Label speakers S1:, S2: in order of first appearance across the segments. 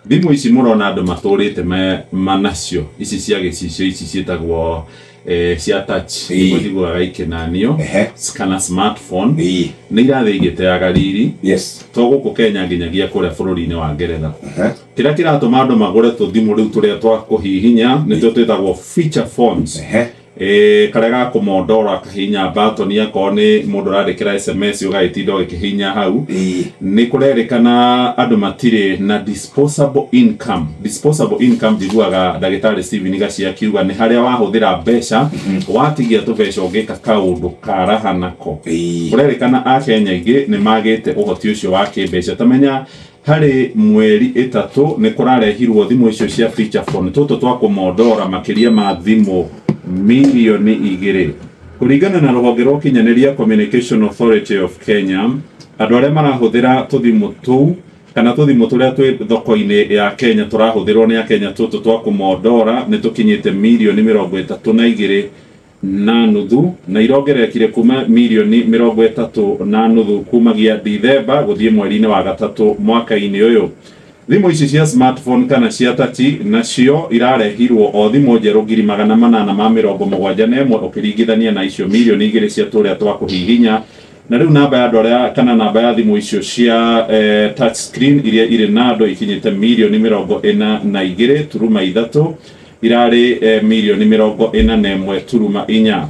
S1: Thimũ ici mũrona andũ matũrĩte manacio ici cia gĩcicio ici ciĩtagwo cia touch, thimũ njiguaga ikenanio kana smartphone, nĩ irathiĩ igĩteaga riri to gũkũ Kenya nginyagia kũrĩa bũrũri-inĩ wa Ngeretha. Kĩrĩa kĩratũma andũ magũre tũthimũ rĩu tũrĩa twa kũhihinya nĩtwo twĩtagwo feature phones, karĩa ga kũmondora kahihinya batoni akorwo nĩ mũndũ ũrandĩkĩra SMS ũgagĩtinda ũgĩkĩhihinya hau. Nĩ kũrerĩkana andũ matirĩ na disposable income. Disposable income njiguaga ndagĩtarĩ Stephen Gacia akiuga nĩ harĩa wahũthĩra mbeca watigia tũbeca ũngĩka kaũndũ karaha nako. Kũrerĩkana akenya aingĩ nĩ magĩte ũhoti ũcio wa kĩmbeca. Tamenya harĩ mweri 3 nĩ kũrarehirwo thimũ icio cia feature phone tũtũ twa kũmondora makĩria ma thimũ milioni 2. Kũringana na rũhonge rwa ũkinyanĩria Communication Authority of Kenya, andũ arĩa marahũthĩra tũthimũ tũu kana tũthimũ tũrĩa twĩ thoko-inĩ ya Kenya tũrahũthĩrwo nĩ akenya tũtũ twa kũmondora nĩ tũkinyĩte milioni 32 na nuthu, na irongererekire kuma milioni 30 na nuthu kumagia Dithemba gũthiĩ mweri-inĩ wa 3 mwaka-inĩ ũyũ. Thimũ ici cia smartphone kana cia touch nacio irarehirwo o thimũ njerũ 871,000 ũkĩringithania na icio milioni 2 cia tũrĩa twa kũhihinya. Na rĩu namba ya andũ arĩa kana namba ya thimũ icio cia touch screen iria irĩ na andũ ikinyĩte milioni 42.3, irarĩ milioni 41.4.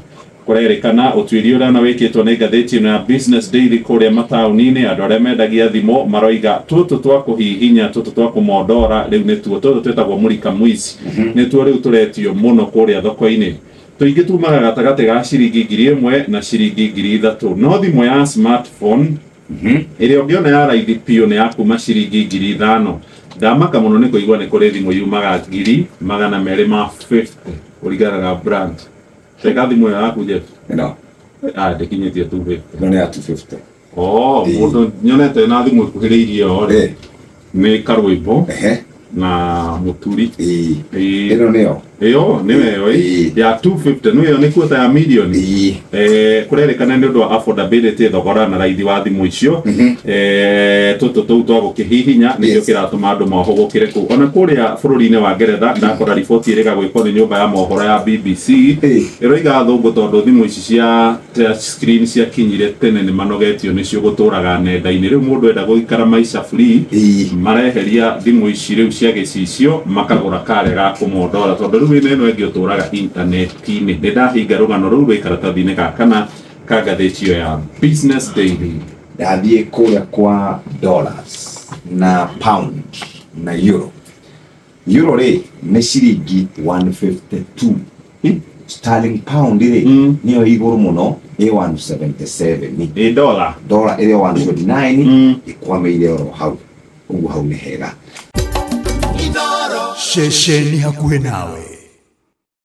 S1: Kũrerĩkana ũtuĩria ũrĩa wĩkĩtwo nĩ ngathĩti ĩno ya Business Daily kũrĩa mataũni-inĩ, andũ arĩa mendagia thimũ maroiga tũtũ twa kũhihinya tũtũ twa kũmondora rĩu nĩtuo tũtũ twĩtagwo mũrika mwici, nĩtuo rĩu tũretio mũno kũrĩa thoko-inĩ. Tũingĩ tumaga gatagatĩ ga ciringi 1,000 na ciringi 3,000, no thimũ ya smartphone ĩrĩa ũngĩona ya raithi biũ nĩ ya kuma ciringi 5,000. Ndamaka mũno nĩ kũigua nĩ kũrĩ thimũ yumaga 250,000 kũringana na brand. Teka thimũ ĩyo yaku, Jeff.
S2: Ĩno?
S1: Ah, ndĩkinyĩtie 250.
S2: Ĩno nĩ ya 250.
S1: Oh, mũndũ nyonete na thimũ ĩkuhĩrĩirie o rĩ nĩ Karwĩmbo na Mũturi.
S2: Ĩno nĩyo.
S1: Ĩyo nĩyo ĩyo ya 250 nĩyo ĩyo nĩ kuota ya milioni. Kũrerĩkana nĩ ũndũ wa affordability, thogora na raithi wa thimũ icio, tũtũ tũu twa gũkĩhihinya nĩkĩo kĩratũma andũ mohũgũkĩre kũu. Ona kũrĩa bũrũri-inĩ wa Ngeretha ndakora riboti ĩrĩga gwĩkwo nĩ nyũmba ya mohoro ya BBC, ĩroiga athũngũ tondũ thimũ ici cia touch screen ciakinyire tene nĩ manogetio nĩcio gũtũraga nenda-inĩ. Rĩu mũndũ enda gũikara maica free, mareheria thimũ ici rĩu cia gĩcicio makagũra karĩa ga kũmondora, tondũ rĩu wĩna ĩno ĩngĩ ũtũraga intaneti-inĩ. Nĩ ndahinga rũgano rũu rwĩ karatathi-inĩ ga kana ka ngathĩti ĩyo ya Business Daily.
S2: Ndathiĩ kũrĩa kwa dollars na pound na euro. Euro rĩ nĩ ciringi 152. Sterling pound rĩ nĩyo igũrũ mũno, ĩ 177.
S1: Ĩ dollar?
S2: Dollar ĩrĩ 129, ĩkwamĩire oro hau ũguo, hau nĩ hega.
S3: Ceceni hakuhĩ nawe.